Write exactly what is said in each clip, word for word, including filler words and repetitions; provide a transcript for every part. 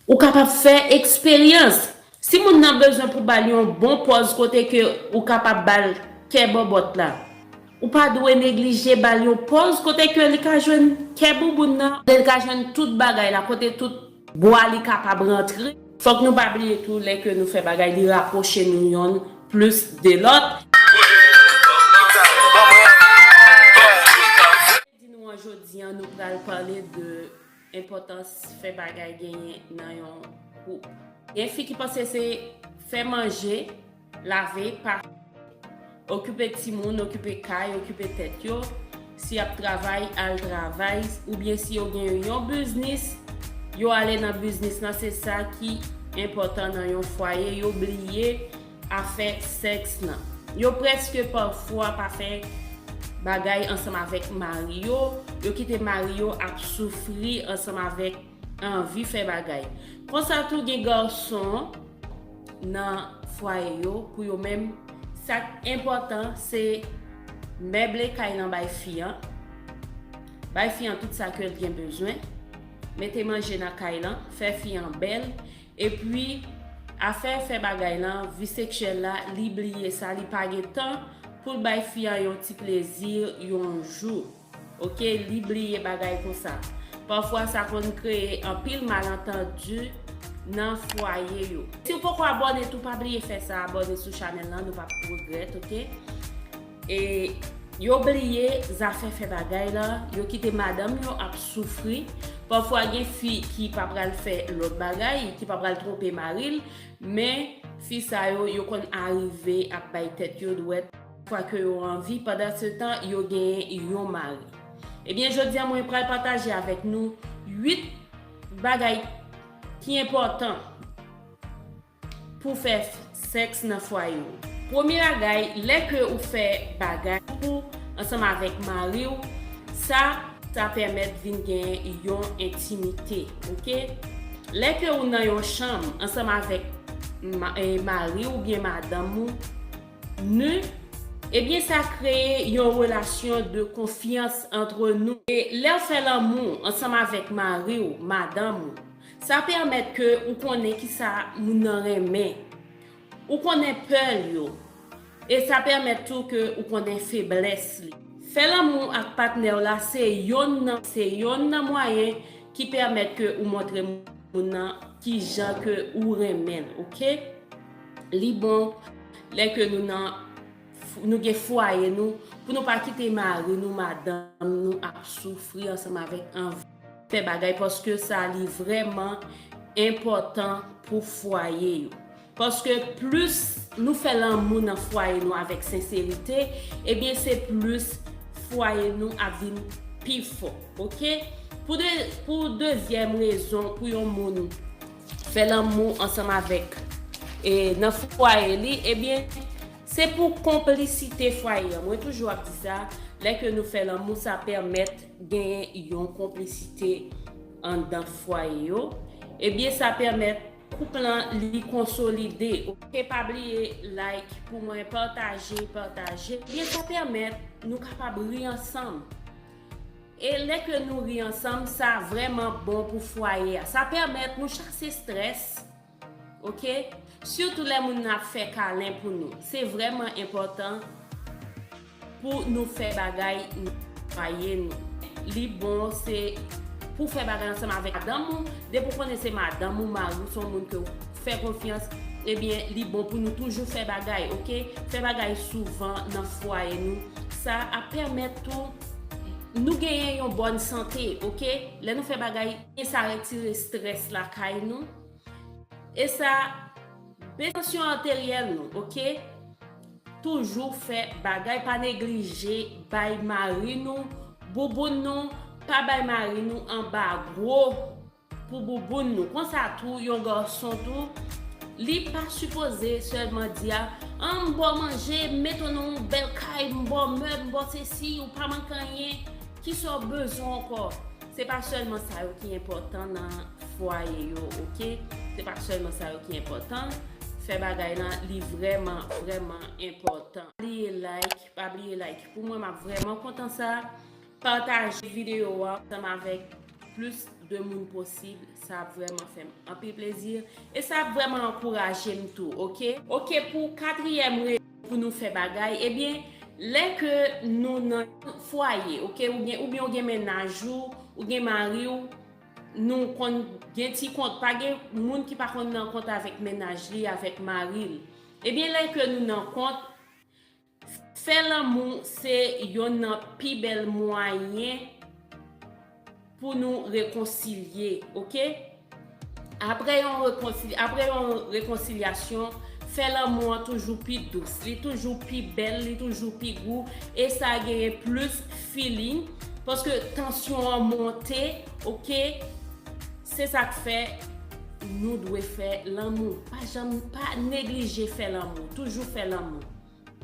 Ou kapab fè eksperyans. Si moun nan bezwen pou ba l yon bon pòz kote ke ou kapab ba l kè bòbòt la, ou pa dwe neglije ba l yon pòz kote ke li ka jwenn kè bouboun nan, kote li ka jwenn tout bagay la, kote tout bwa li kapab rantre. Fòk nou pa bliye tou, lè ke nou fè bagay, li rapwoche nou yonn plis de lòt. Di nou an jodi an, nou pral pale de enpòtans fè bagay genyen nan yon koup. Gen fi ki panse se fè manje, lave, pa okipe timoun, okipe kay, okipe tèt yo. Si y ap travay, al travay, oubyen si yo gen yon biznis, yo ale nan biznis lan, se sa ki enpòtan nan yon fwaye, yo bliye afè sèks lan. Yo prèske pafwa pa fè bagay ansanm avèk mari yo, yo kite mari yo ap soufri ansanm avèk anvi fè bagay. Konsa tou gen gason nan fwaye yo, pou yo menm, sa k enpòtan se meble kay lan bay fi an, bay fi an tout sa ke l gen bezwen, mete manje nan kay lan, fè fi an bèl, epi afè fè bagay lan, vi seksyèl la, li bliye sa, li pa gen tan pou l bay fi an yon ti plezi yon jou. Oke, li bliye bagay konsa. Pafwa sa konn kreye anpil malantandi nan fwaye yo. Si w poko abòne tou, pa bliye fè sa, abòne sou chanèl lan, nou p ap regrèt, oke? E yo bliye zafè fè bagay la, yo kite madanm yo ap soufri. Pafwa gen fi ki pa pral fè lòt bagay, ki pa pral twonpe mari l, men fi sa yo, yo konn arive ap bay tèt yo dwèt fwa ke yo anvi, pandan se tan yo genyen yon mari. Ebyen, jodi a mwen pral pataje avèk nou uit bagay ki enpòtan pou fè sèks nan fwaye w. Premye bagay, lè ke ou fè bagay pou ansanm avèk mari w, sa, sa pèmèt vin gen yon entimite, oke? Lè ke ou nan yon chanm ansanm avèk ma-, eh, mari w oubyen madanm ou, nou, ebyen, sa kreye yon relasyon de konfyans antre nou. E lè w fè lanmou ansanm avèk mari w, madanm ou, sa pèmèt ke ou konnen kisa moun nan renmen. Ou konnen pè l yo. E sa pèmèt tou ke ou konnen feblès li. Fè lanmou ak patnè w la se yonn nan, se yonn nan mwayen ki pèmèt ke ou montre moun nan kijan ke ou renmen l, oke? Li bon lè ke nou nan, nou gen fwaye nou, pou nou pa kite mari nou, madanm nou ap soufri ansanm avèk anvi fè bagay, paske sa li vrèman enpòtan pou fwaye yo. Paske plis nou fè lanmou nan fwaye nou avèk senserite, ebyen se plis fwaye nou ap vin pi fò, oke? Pou de, pou dezyèm rezon pou yon moun fè lanmou ansanm avèk, e, nan fwaye li, ebyen, se pou konplisite fwaye an. Mwen toujou ap di sa, lè ke nou fè lanmou, sa pèmèt genyen yon konplisite anndan fwaye yo. Ebyen, sa pèmèt koup lan li konsolide. Oke, pa bliye like pou mwen, pataje, pataje. Ebyen, sa pèmèt nou kapab ri ansanm. E lè ke nou ri ansanm, sa vrèman bon pou fwaye a. Sa pèmèt nou chase estrès, oke? Sitou lè moun nan ap fè kalen pou nou. Se vrèman enpòtan pou nou fè bagay nan fwaye nou. Li bon, se pou fè bagay ansanm avèk madanm ou. Depi w konnen se madanm ou, mari w, se yon moun ke w fè konfyans, ebyen, li bon pou nou toujou fè bagay, oke? Fè bagay souvan nan fwaye nou. Sa ap pèmèt tou nou genyen yon bòn sante, oke? Lè nou fè bagay, sa retire estrès lakay nou. E sa, bese tansyon ateryèl nou, oke? Toujou fè bagay, pa neglije bay mari nou bouboun nou, pa bay mari nou anbagwo pou bouboun nou. Konsa tou, yon gason tou, li pa sipoze sèlman di a, an, m ba w manje, m mete w nan yon bèl kay, m ba w mèb, m ba w sesi, ou pa manke anyen. Kisa w bezwen ankò? Se pa sèlman sa yo ki enpòtan nan fwaye yo, oke? Se pa sèlman sa yo ki enpòtan. Fè bagay lan, li vrèman, vrèman enpòtan. Pa bliye like, pa bliye like. Pou mwen, m ap vrèman kontan sa. Pataje videyo a ansanm avèk plis de moun posib, sa ap vrèman fè m anpil plezi e sa ap vrèman ankouraje m tou, oke? Oke, pou katriyèm rezon pou nou fè bagay, ebyen, lè ke nou nan fwaye, oke, ou gen, oubyen ou gen mennaj ou, ou gen mari w, nou konn gen ti kont, pa gen moun ki pa konn nan kont avèk mennaj li, avèk mari l. Ebyen, lè ke nou nan kont, fè lanmou se yonn nan pi bèl mwayen pou nou rekonsilye, oke? Apre yon rekonsilye, apre yon rekonsilyasyon, fè lanmou an toujou pi dous, li toujou pi bèl, li toujou pi gou, e sa genyen plis feeling, paske tansyon an monte, oke? Se sa k fè nou dwe fè lanmou. Pa janm, pa neglije fè lanmou, toujou fè lanmou.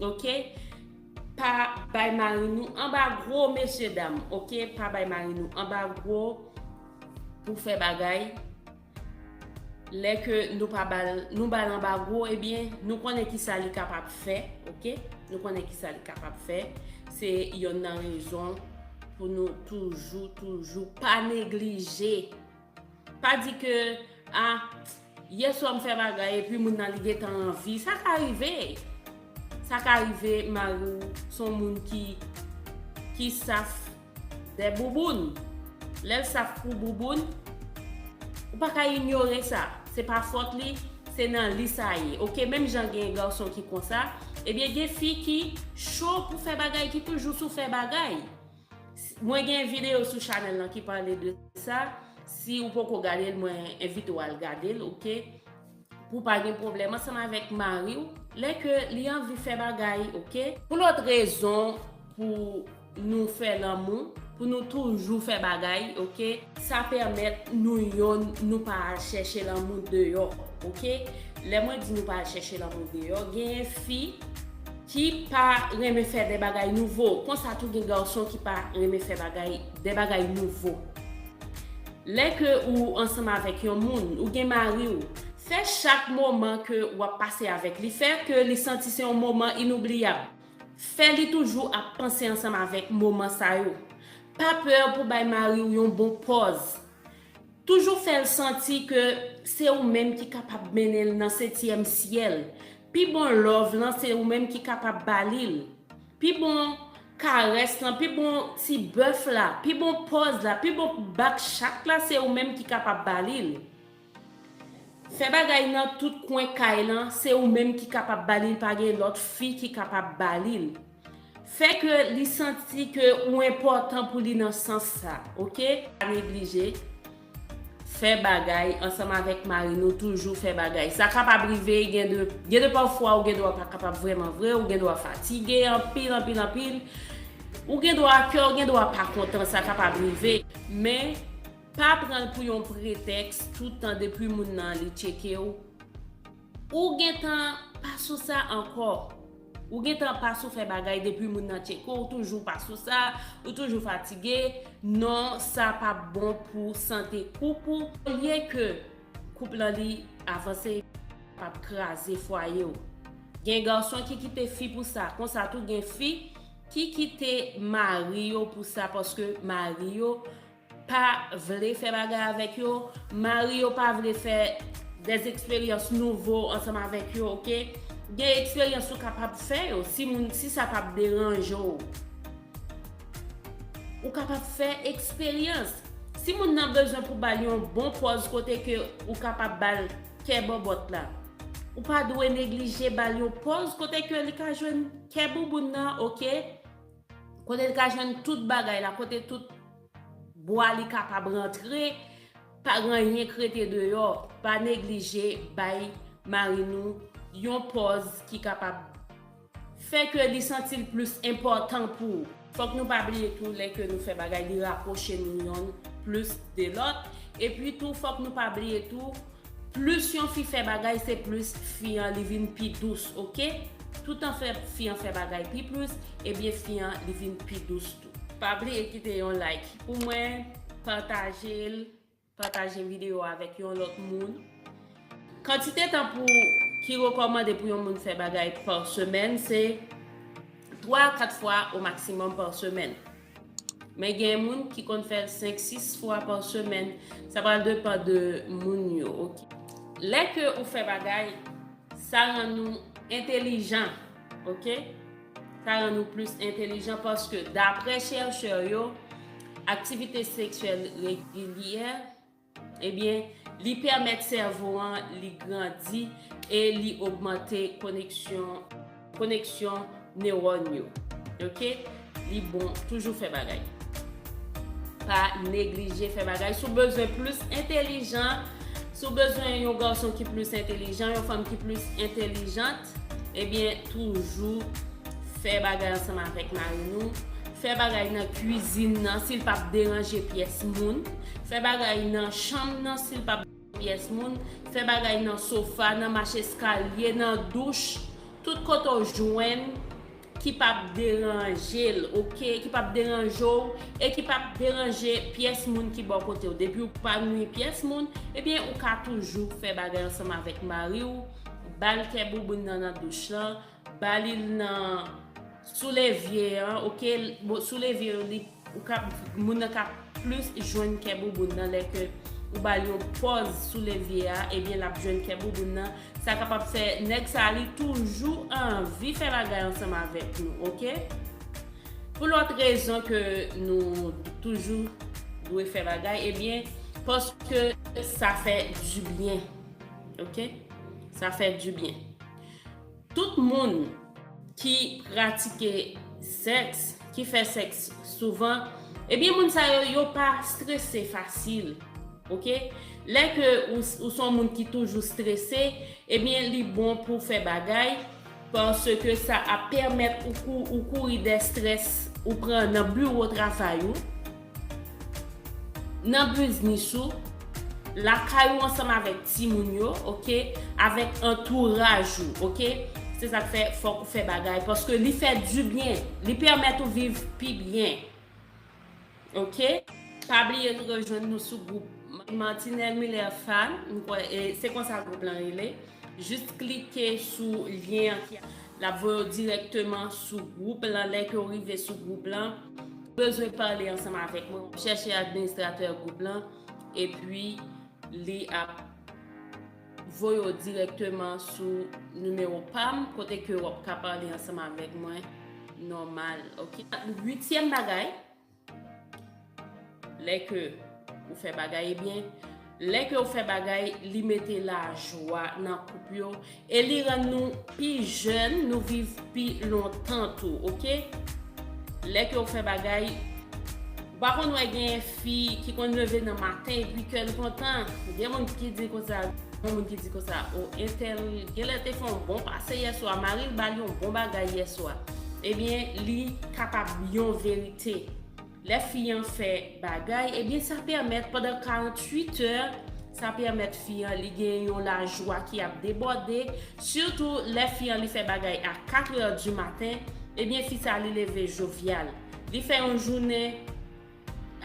Oke? Pa bay mari nou anbagwo, mesye dam, oke? Pa bay mari nou anbagwo pou fè bagay. Lè ke nou pa bal, nou bal anbagwo, ebyen, nou konnen ki sa li kapab fè, oke? Nou konnen ki sa li kapab fè. Se yonn nan rezon pou nou toujou, toujou pa neglije. Pa di ke, a, yèswa m fè bagay epi moun nan li gentan anvi. Sa ka rive. Sa ka rive mari w se yon moun ki, ki saf dè bouboun. Lè l saf pou bouboun, ou pa ka inyore sa. Se pa fòt li, se nan li sa ye. Oke, menm jan gen gason ki konsa, ebyen gen fi ki cho pou fè bagay, ki toujou sou fè bagay. Mwen gen videyo sou chanèl lan ki pale de sa. Si ou poko gade l, mwen envite w al gade l, oke? Pou pa gen pwoblèm ansanm avèk mari w, lè ke li anvi fè bagay, oke? Pou lòt rezon, pou nou fè lanmou, pou nou toujou fè bagay, oke? Sa pèmèt nou yonn, nou pa al chèche lanmou deyò, oke? Lè mwen di nou pa al chèche lanmou deyò, genyen fi ki pa renmen fè de bagay nouvo. Konsa tou gen gason ki pa renmen fè bagay, de bagay nouvo. Lè ke ou ansanm avèk yon moun, ou gen mari w, fè chak moman ke w ap pase avèk li, fè ke li santi se yon moman inoubliyab. Fè li toujou ap panse ansanm avèk moman sa yo. Pa pè pou bay mari w yon bon pòz. Toujou fè l santi ke se ou menm ki kapab mennen l nan setyèm syèl. Pi bon love lan, se ou menm ki kapab ba li l. Pi bon karès lan, pi bon ti bèf la, pi bon pòz la, pi bon bak chat la, se ou menm ki kapab ba li l. Fè bagay nan tout kwen kay lan, se ou menm ki kapab ba li l, pa gen lòt fi ki kapab ba li l. Fè ke li santi ke ou enpòtan pou li nan sans sa, oke? Pa neglije. Fè bagay ansanm avèk mari nou, toujou fè bagay. Sa kapab rive, gen de, gen de pafwa ou gen dwa pa kapab vrèman vre, ou gen dwa fatige anpil, anpil, anpil. Ou gen dwa kè, ou gen dwa pa kontan, sa kapab rive. Men, pa pran l pou yon pretèks, tout tan depi moun nan li tcheke w, ou gentan pa sou sa ankò. Ou gentan pa sou fè bagay depi moun nan tcheke w, ou toujou pa sou sa, ou toujou fatige. Non, sa p ap bon pou sante koup ou. Olye ke koup lan li avanse, p ap kraze fwaye w. Gen gason ki kite fi pou sa. Konsa tou gen fi ki kite mari yo pou sa, paske mari yo pa vle fè bagay avèk yo, mari yo pa vle fè des eksperyans nouvo ansanm avèk yo, oke? Gen eksperyans ou kapab fè yo, si moun, si sa p ap deranje w. Ou kapab fè eksperyans. Si moun nan bezwen pou ba l yon bon pòz kote ke ou kapab ba l kè bòbòt la, ou pa dwe neglije ba l yon pòz kote ke li ka jwenn kè bouboun nan, oke? Kote li ka jwenn tout bagay la, kote tout bwa li kapab rantre, pa gen anyen k rete deyò, pa neglije bay mari nou yon pòz ki kapab fè ke li santi l plis enpòtan pou ou. Fòk nou pa bliye tou, lè ke nou fè bagay, li rapwoche nou yonn plis de lòt. Epi tou, fòk nou pa bliye tou, plis yon fi fè bagay, se plis fi an li vin pi dous, oke? Toutan fè, fi an fè bagay pi plis, ebyen fi an li vin pi dous tou. Pa bliye kite yon like pou mwen, pataje l, pataje videyo avèk yon lòt moun. Kantite tan pou ki rekòmande pou yon moun fè bagay pa semèn, se twa a kat fwa o maksimòm pa semèn. Men gen moun ki konn fè l senk, sis fwa pa semèn. Sa pral depann de moun yo, oke? Lè ke ou fè bagay, sa rann nou entelijan, oke? Sa rann nou plis entelijan paske, daprè chèchè yo, aktivite seksyèl regilyè, ebyen, li pèmèt sèvo an li grandi e li ogmante koneksyon, koneksyon newòn yo. Oke? Li bon, toujou fè bagay. Pa neglije fè bagay. Si w bezwen plis entelijan, si w bezwen yon gason ki plis entelijan, yon fanm ki plis entelijant, ebyen, toujou fè bagay ansanm avèk mari nou. Fè bagay nan kwizin nan si l p ap deranje pyès moun. Fè bagay nan chanm nan si l p ap deranje pyès moun. Fè bagay nan sofa, nan mach eskalye, nan douch. Tout kote w jwenn ki p ap deranje l, oke? Ki p ap deranje w e ki p ap deranje pyès moun ki bò kote w. Depi w pa nwi pyès moun, ebyen, ou ka toujou fè bagay ansanm avèk mari w. Ba l kè bouboun nan nan douch lan, ba li l nan sou levye an, oke? Bon, sou levye yo, li, ou ka, moun nan ka plis jwenn kè bouboun nan lè ke ou ba l yon pòz sou levye a, ebyen, l ap jwenn kè bouboun nan. Sa kapab fè nèg sa li toujou anvi fè bagay ansanm avèk nou, oke? Pou lòt rezon ke nou toujou dwe fè bagay, ebyen, paske sa fè dibyen, oke? Sa fè dibyen. Tout moun ki pratike sèks, ki fè sèks souvan, ebyen, moun sa yo, yo pa strese fasil, oke? Lè ke ou, ou se yon moun ki toujou strese, ebyen, li bon pou w fè bagay, paske sa ap pèmèt ou kou-, ou kouri dè strès ou pran nan biwo travay ou, nan biznis ou, lakay ou ansanm avèk timoun yo, oke? Avèk antouraj ou, oke? Se sa k fè fòk ou fè bagay, paske li fè dibyen, li pèmèt ou viv pi byen, oke? Pa bliye rejwenn nou sou gwoup Martinelle Miller Fan, m kwè, e, se konsa gwoup lan rele. Jis klike sou lyen an ki, l ap voye w dirèkteman sou gwoup lan. Lè ke w rive sou gwoup lan, ou bezwen pale ansanm avèk mwen. W ap chèche administratè gwoup lan, epi li ap voye w dirèkteman sou nimewo pa m, kote ke w ap ka pale ansanm avèk mwen nòmal, oke? Uityèm bagay, lè ke ou fè bagay, ebyen, lè ke ou fè bagay, li mete lajwa nan koup yo e li rann nou pi jèn, nou viv pi lontan tou, oke? Lè ke ou fè bagay, ou pa konn wè gen fi ki konn leve nan maten epi kè l kontan. Gen moun ki di konsa, gen moun ki di konsa, o, entèl genlè te fè yon bon pase yèswa, mari l ba l yon bon bagay yèswa. Ebyen, li kapab yon verite. Lè fi an fè bagay, ebyen, sa pèmèt pandan karanntuit è, sa pèmèt fi an li gen yon lajwa ki ap debòde, sitou lè fi an li fè bagay a kat è di maten, ebyen, fi sa li leve jovyal. Li fè yon jounen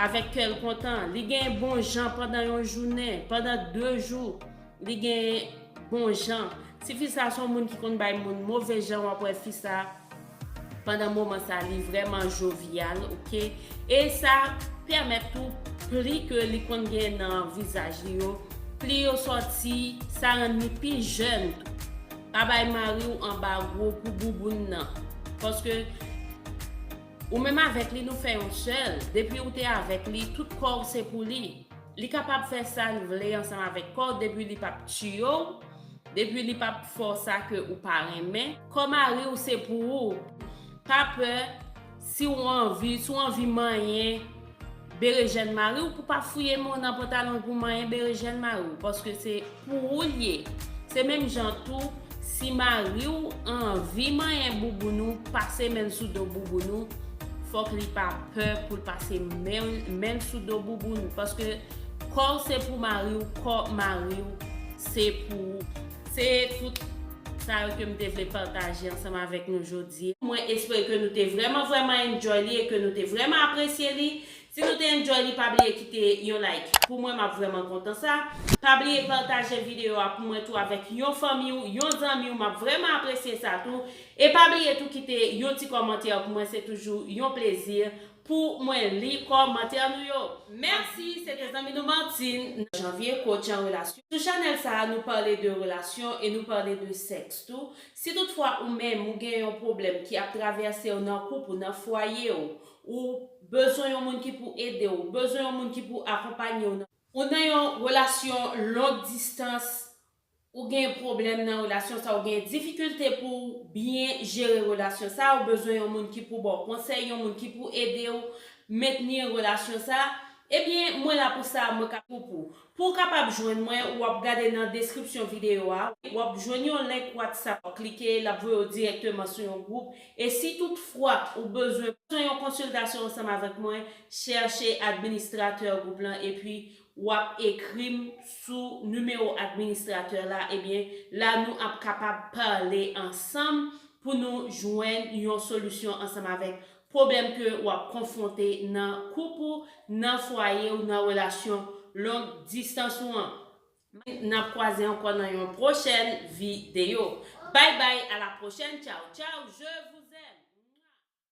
avèk kè l kontan, li gen bon jan pandan yon jounen, pandan de jou, li gen bon jan. Si fi sa se yon moun ki konn bay moun move jan, w ap wè fi sa, pandan moman sa, li vrèman jovyal, oke? E sa pèmèt tou, pli ke li konn gen nan vizaj li yo, pli yo sòti, sa rann li pi jèn tou. Pa bay mari w anba gwo kou bouboun nan. Paske ou menm avèk li, nou fè yon sèl. Depi ou te avèk li, tout kò w se pou li. Li kapab fè sa l vle ansanm avèk kò w, depi li p ap tiye w, depi li p ap fè w sa ke ou pa renmen. Kò mari w se pou ou. Pa pè, si w anvi, si w anvi manyen berejèn mari w, pou pa fouye men w nan pantalon pou manyen berejèn mari w, paske se pou ou l ye. Se menm jan tou, si mari w anvi manyen bouboun ou, pase men l sou do bouboun ou, fòk li pa pè pou l pase men, men l sou do bouboun ou, paske kò w se pou mari w, kò mari w se pou ou. Se tout sa yo ke m te vle pataje ansanm avèk nou jodi. Mwen espere ke nou te vrèman, vrèman enjoy li e ke nou te vrèman apresye li. Si nou te enjoy li, pa bliye kite yon like. Pou mwen, m ap vrèman kontan sa. Pa bliye pataje videyo a pou mwen tou avèk yon fanmi w, yon zanmi w. M ap vrèman apresye sa tou. E pa bliye tou kite yon ti kòmantè pou mwen. Se toujou yon plezi pou mwen li kòmantè nou yo. Mèsi, se te zanmi nou Martine, Janvier, coach an relasyon. Sou chanèl sa a, nou pale de relasyon e nou pale de sèks tou. Si toutfwa ou menm ou gen yon pwoblèm ki ap travèse w nan koup ou, nan fwaye w, ou bezwen yon moun ki pou ede w, ou bezwen yon moun ki pou akonpanye w nan, ou nan yon relasyon long distans, ou gen pwoblèm nan relasyon sa, ou gen difikilte pou w byen jere relasyon sa, ou bezwen yon moun ki pou ba w konsèy, yon moun ki pou ede w mentni relasyon sa, ebyen, mwen la pou sa, mwen ka pou pou. Pou w kapab jwenn mwen, w ap gade nan deskripsyon videyo a, w ap jwenn yon link WhatsApp, w ap klike, l ap voye w dirèkteman sou yon gwoup. E si toutfwa ou bezwen, bezwen yon konsiltasyon ansanm avèk mwen, chèche administratè gwoup lan, epi w ap ekri m sou nimewo administratè la, ebyen, la nou ap kapab pale ansanm pou nou jwenn yon solisyon ansanm avèk pwoblèm ke w ap konfwonte nan koup ou, nan fwaye ou, nan relasyon long distans ou an. N ap kwaze ankò nan yon pwochèn videyo. Bye bye, à la prochaine, ciao ciao, je vous aime.